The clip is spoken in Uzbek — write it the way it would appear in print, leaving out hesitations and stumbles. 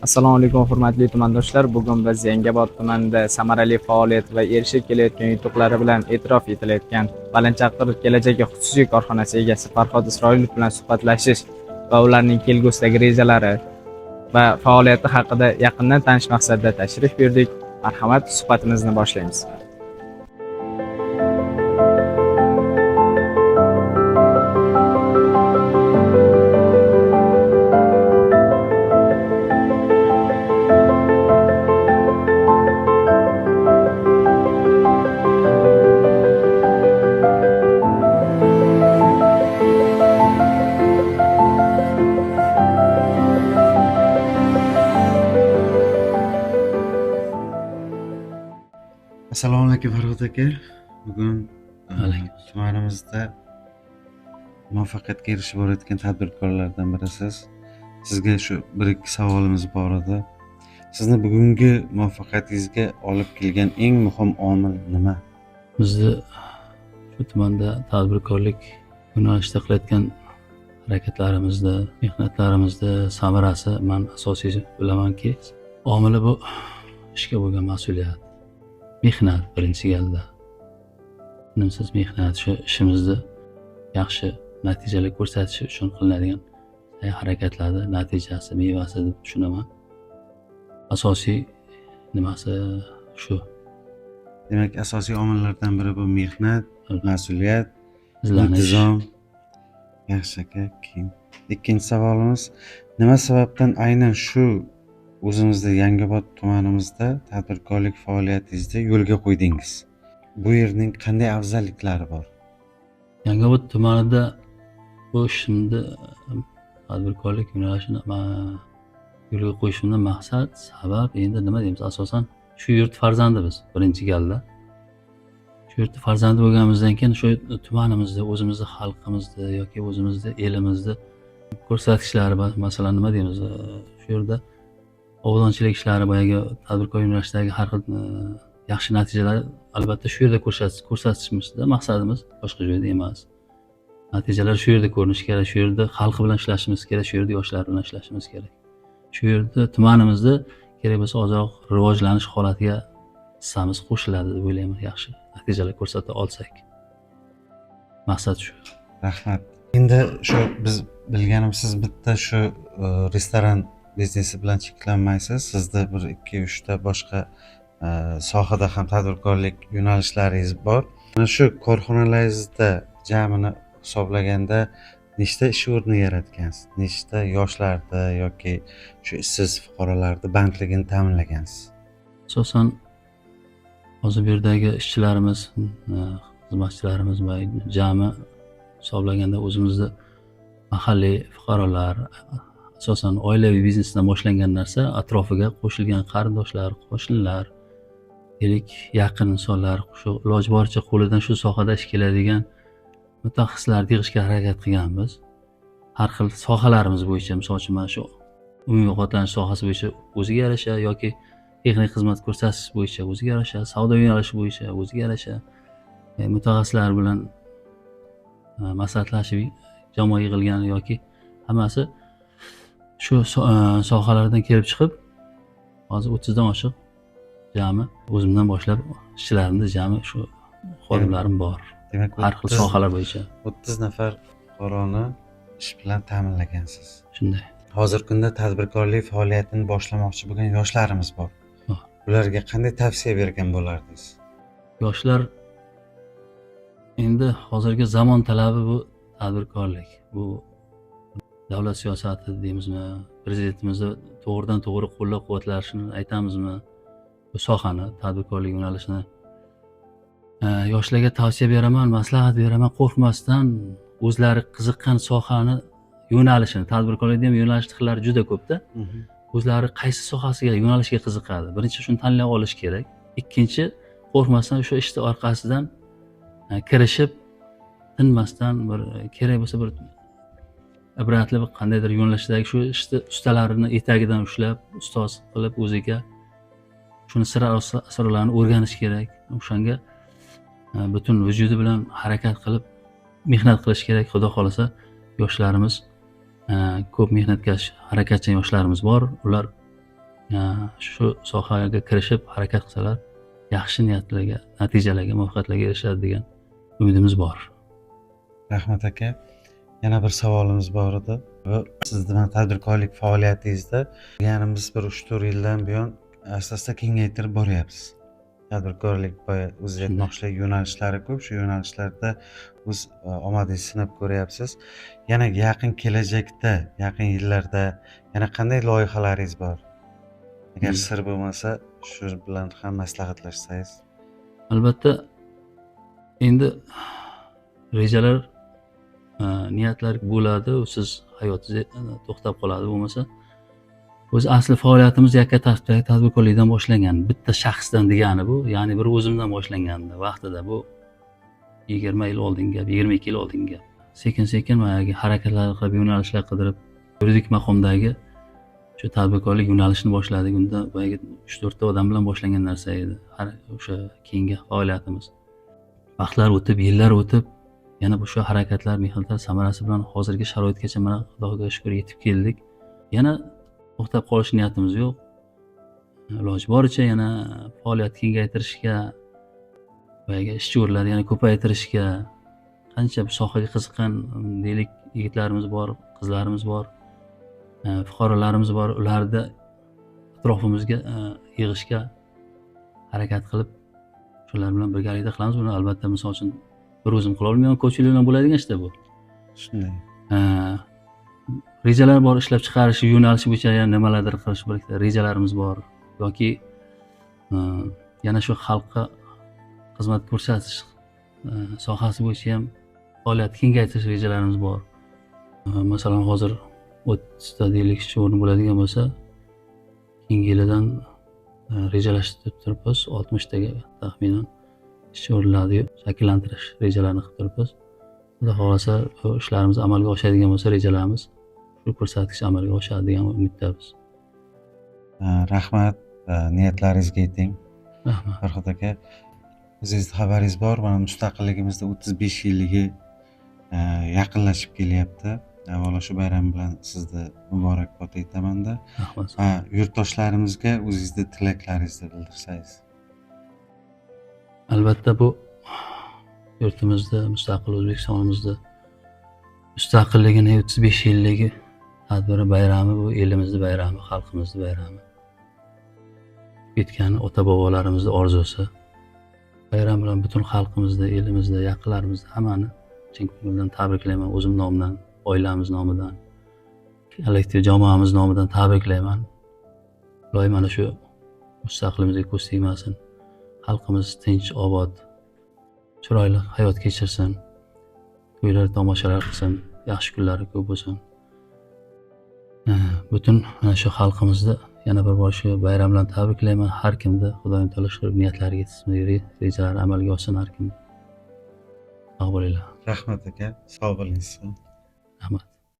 Assalomu alaykum, hurmatli tumandoshlar. Bugun biz Yangiobod tumanida samarali faoliyat va erishib kelayotgan yutuqlari bilan e'tirof etilayotgan Balandchaqir kelajagi xususiy korxonasi egasi Farhod Isroilov bilan suhbatlashish va ularning kelgusidagi rejalari va faoliyati haqida yaqindan tanishish maqsadida tashrif buyurdik. Marhamat, suhbatimizni boshlaymiz. Assalomu alaykum, Farhod aka. Bugun Alaykum. tumanimizda muvaffaqiyatga erishib borayotgan tadbirkorlardan birisiz. Sizga shu bir ikki savolimiz bor edi. Sizni bugungi muvaffaqiyatingizga olib kelgan eng muhim omil nima? Bizni shu tumanda tadbirkorlik yo'nalishida qilayotgan harakatlarimizda, mehnatlarimizda samarasi, man asosiy bilamanki, omili bu ishga bo'lgan mas'uliyat, mehnat. Birinchi galda tinimsiz mehnat, shu ishimizni yaxshi natijalar ko'rsatishi uchun qilinadigan sa'y harakatlarni natijasi, mevasi deb tushunaman. Asosiy nimasi shu. Demak, asosiy omillardan biri bu mehnat, mas'uliyat, izlanish. Intizom. Yaxshi aka, keyin ikkinchi savolimiz: nima sababdan aynan shu o'zimizda, Yangiobod tumanimizda tadbirkorlik faoliyatingizni yo'lga qo'ydingiz? Bu yerning qanday afzalliklari bor? Yangiobod tumanida bu ishimni, tadbirkorlik yo'nalishini yo'lga qo'yishimdan maqsad, sabab, endi nima deymiz, asosan shu yurt farzandi biz birinchi galda. Shu yurtni farzandi bo'lganimizdan keyin shu tumanimizda, o'zimizni xalqimizni yoki o'zimizni elimizni ko'rsatkichlari, masalan, nima deymiz, shu yerda obodonchilik ishlari, boyagi tadbirkor yo'nalishidagi har xil yaxshi natijalar albatta shu yerda ko'rsatishimizda maqsadimiz, boshqa joyda emas. Natijalar shu yerda ko'rinishi kerak, shu yerda xalqi bilan ishlashimiz kerak, shu yerda yoshlar bilan ishlashimiz kerak. Shu yerda tumanimizda kerak bo'lsa ozroq rivojlanish holatiga hissamiz qo'shiladi deb o'ylayman, yaxshi natijalar ko'rsata olsak. Maqsad shu. Rahmat. Endi shu biz bilganim, siz bitta shu restoran biznesi bilan cheklanmaysiz. Sizda bir ikki uchta boshqa sohada ham tadbirkorlik yo'nalishlaringiz bor. Mana shu korxonalaringizda jamini hisoblaganda nechta ish o'rni yaratgansiz, nechta yoshlarni yoki shu ishsiz fuqarolarni bandligini ta'minlagansiz? Asosan hozir bu yerdagi ishchilarimiz, xizmatchilarimiz va jami hisoblaganda o'zimizni mahalliy fuqarolar, asosan oilaviy biznesdan boshlangan narsa, atrofiga qo'shilgan qarindoshlar, qo'shnilar, deylik, yaqin insonlar, shu iloji boricha qo'lidan shu sohada ish keladigan mutaxassislarni yig'ishga harakat qilganmiz. Har xil sohalarimiz bo'yicha, misol uchun, mana shu umumiy ovqatlanish sohasi bo'yicha o'ziga yarasha yoki texnik xizmat ko'rsatish bo'yicha o'ziga yarasha, savdo yo'nalishi bo'yicha o'ziga yarasha mutaxassislar bilan maslahatlashib jamoa yig'ilgan yoki hammasi shu sohalardan kelib chiqib, hozir 30dan oshiq jami o'zimdan boshlab ishchilarimni jami shu xodimlarim bor. Demak, Har xil sohalar bo'yicha. 30 nafar fuqaroni ish bilan ta'minlagansiz. Shunday. Hozirgi kunda tadbirkorlik faoliyatini boshlamoqchi bo'lgan yoshlarimiz bor. Bor. Ularga qanday tavsiya bergan bo'lardingiz? Yoshlar, endi hozirgi zamon talabi bu tadbirkorlik. Bu davlat siyosati deymizmi, prezidentimizni to'g'ridan to'g'ri qo'llab quvvatlashini aytamizmi, bu sohani, tadbirkorlik yo'nalishini. Yoshlarga tavsiya beraman, maslahat beraman, qo'rqmasdan o'zlari qiziqqan sohani yo'nalishini, tadbirkorlikda ham yo'nalish xillari juda ko'pda, o'zlari qaysi sohasiga, yo'nalishga qiziqadi, birinchi shuni tanlab olish kerak. Ikkinchi, qo'rqmasdan o'sha ishni orqasidan kirishib, tinmasdan bir kerak bo'lsa bir ibratli bir qandaydir yo'nalishdagi shu ishni ustalarini etagidan ushlab, ustoz qilib o'ziga shuni sir asrorlarini o'rganish kerak. O'shanga butun vujudi bilan harakat qilib mehnat qilish kerak. Xudo xohlasa, yoshlarimiz, ko'p mehnatkash, harakatchan yoshlarimiz bor. Ular Shu sohaga kirishib harakat qilsalar, yaxshi niyatlarga, natijalarga, muvaffaqiyatlarga erishadi degan umidimiz bor. Rahmat, aka. Yana bir savolimiz bor edi. Bu sizni mana tadbirkorlik faoliyatingizda, ya'ni biz bir 3-4 yildan buyon asta asta kengaytirib boryapsiz tadbirkorlik. Boya o'zingiz Shunday. aytmoqchilik, yo'nalishlari ko'p, shu yo'nalishlarda o'z omadingizni sinab ko'ryapsiz. Yana yaqin kelajakda, yaqin yillarda yana qanday loyihalaringiz bor, agar sir bo'lmasa, shu bilan ham maslahatlashsangiz? Albatta, endi rejalar, niyatlar bo'ladi, usiz hayotingiz to'xtab qoladi bo'lmasa. O'zi asli faoliyatimiz yakka tartibdagi tadbirkorlikdan boshlangan, bitta shaxsdan degani bu, ya'ni bir o'zimdan boshlangandi vaqtida. Bu 20 yil oldingi gap, 22 yil oldingi gap. Sekin sekin boyagi harakatlar qilib, yo'nalishlar qidirib, yuridik maqomdagi shu tadbirkorlik yo'nalishini boshladik. Unda boyagi uch to'rtta odam bilan boshlangan narsa edi har o'sha keyingi faoliyatimiz. Vaqtlar o'tib, yillar o'tib, yana bu shu harakatlar, mehnatlar samarasi bilan hozirgi sharoitgacha, mana, Xudoga shukur, yetib keldik. Yana to'xtab qolish niyatimiz yo'q. Iloji boricha yana faoliyat kengaytirishga, boyagi ishchi o'rinlarni yana ko'paytirishga, qancha bu sohaga qiziqqan, deylik, yigitlarimiz bor, qizlarimiz bor, fuqarolarimiz bor, ularni atrofimizga yig'ishga harakat qilib, shular bilan birgalikda qilamiz buni. Albatta, misol uchun, bir o'zim qilolmayman, ko'pchilik bilan bo'ladigan ishda bu. Shunday. Rejalar bor, ishlab chiqarish yo'nalishi bo'yicha yana nimalardir qilish bir ikkita rejalarimiz bor yoki yana shu xalqqa xizmat ko'rsatish sohasi bo'yicha ham faoliyatni kengaytirish rejalarimiz bor. Masalan, hozir 30 ta, deylik, ishchi o'rni bo'ladigan bo'lsa, keyingi yilidan rejalashtirib turibmiz, 60 taga taxminan ishchi o'rinlarni shakllantirish rejalarini qilib turibmiz. Xudo xohlasa, bu ishlarimiz amalga oshadigan bo'lsa, rejalarimiz, shu ko'rsatkich amalga oshadi degan umiddamiz. Rahmat, niyatlaringizga yeting. Rahmat. Farhod aka, o'zingizni xabaringiz bor, mana mustaqilligimizni 35 yilligi yaqinlashib kelyapti. Avvalo shu bayram bilan sizni muborakbod etamanda Rahmat. va yurtdoshlarimizga o'zingizni tilaklaringizni bildirsangiz. Albatta, bu yurtimizda, mustaqil O'zbekistonimizda mustaqilligini 35 yilligi tadbiri, bayrami, bu elimizni bayrami, xalqimizni bayrami, ketgan ota bobolarimizni orzusi. Bayram bilan butun xalqimizni, elimizni, yaqinlarimizni, hammani chin ko'ngildan tabriklayman. O'zim nomidan, oilamiz nomidan, kollektiv jamoamiz nomidan tabriklayman. Iloyim, mana shu mustaqilligimizga ko'z tegmasin, xalqimiz tinch, obod, chiroyli hayot kechirsin, to'ylar, tomoshalar qilsin, yaxshi kunlari ko'p bo'lsin. Butun mana shu xalqimizni yana bir bor shu bayram bilan tabriklayman. Har kimni, Xudoyim taolo shu niyatlariga yetsin, rejalari amalga oshsin har kimni. Sog' bo'linglar. Rahmat, aka, sog' bo'ling. Rahmat.